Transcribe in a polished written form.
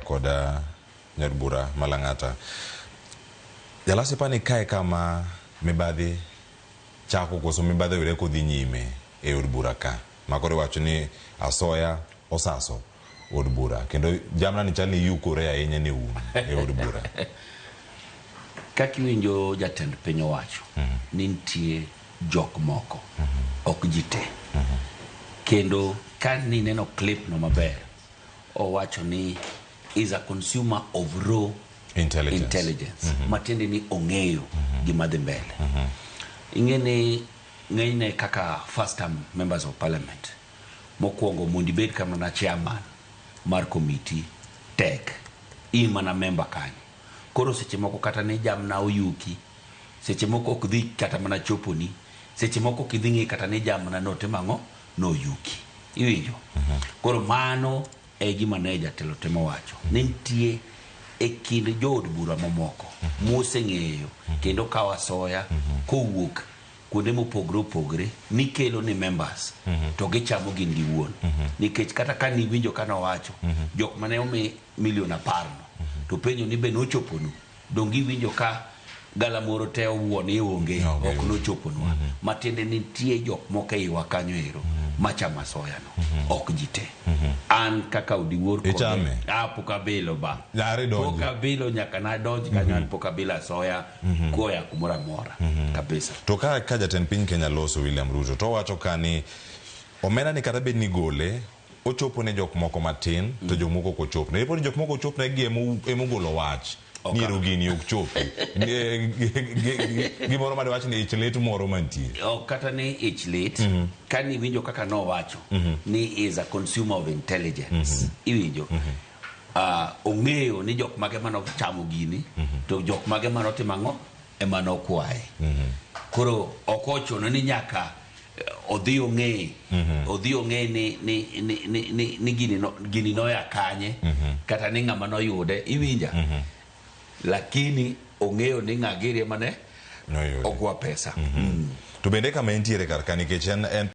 kod nyar bura ma Lang'ata. Jalasi pani kae kama mibadhi chako koso mibadhi oyudre kodhi nyime e od bura ka. Ma koro iwacho ni asoya osaso od bura kendo jamna ni chal ni yukore ahinya ne un e od bura. Kaka iwinjo jatend piny owacho ni nitie jok moko ok ji te. Kendo ka nineno clip no maber, owacho ni is a consumer of raw intelligence, intelligence. Matiende ni ong'eyo gima dhi mbele. Ing'e ni ng'enyne kaka first term members of parliament, mokwongo mondo ibed kama chairman mar committee tek, in mana member kanyo. Koro seche moko kata ni jamna oyuki, seche moko ok dhi kata mana choponi, seche moko ok idhi ng'e kata ni jamna notimo ang'o, noyuki. Iwinjo? Koro mano e gima ne jatelo temo wacho. Ni nitie e kind jood bura mamoko moseng'eyo kendo kawo asoya kowuok kuonde mopogore opogore nikelo ni members to gichamo gin giwuon. Nikech kata ka niwinjo ka nowacho jok mane omi milion 10 no to penjo ni be nochoponu, donge iwinjo ka galamoro te owuo ni onge? Onge. Ok nochoponwa. Matiende ni nitie jok moko e iwa kanyo ero machamo asoya no, ok ji te. An kaka Odiwuor kode- Ichame? Ah, pok abilo ba. Yare donji. Pok abilo nyaka nadonj kanyo, an pok abilo asoya koya kumoro amora kabisa. To ka jatend piny Kenya loso William Ruto to owacho ka ni omenda ni kata bed ni gole ochopo ne jok moko matin to jok moko ok ochopne. Ipo ni jok moko ochopne gi emogolo wach ni ero gini ok chopi. Gimoro madwach ni ich lit moro mantie. Ok kata ni ich lit. Ka niwinjo kaka nowacho ni is a consumer of intelligence, iwinjo? Ong'eyo ni jok mage manochamo gini to jok mage manotimo ang'o ema nokwaye. Koro ok ochuno ni nyaka odhi ong'e ni gini noya kanye kata ni ng'ama noyude, iwinja? Lakini ong'eyo ni ng'a giri ema ne Noyude. okwa pesa. To bende kama entiere kar ka nikech en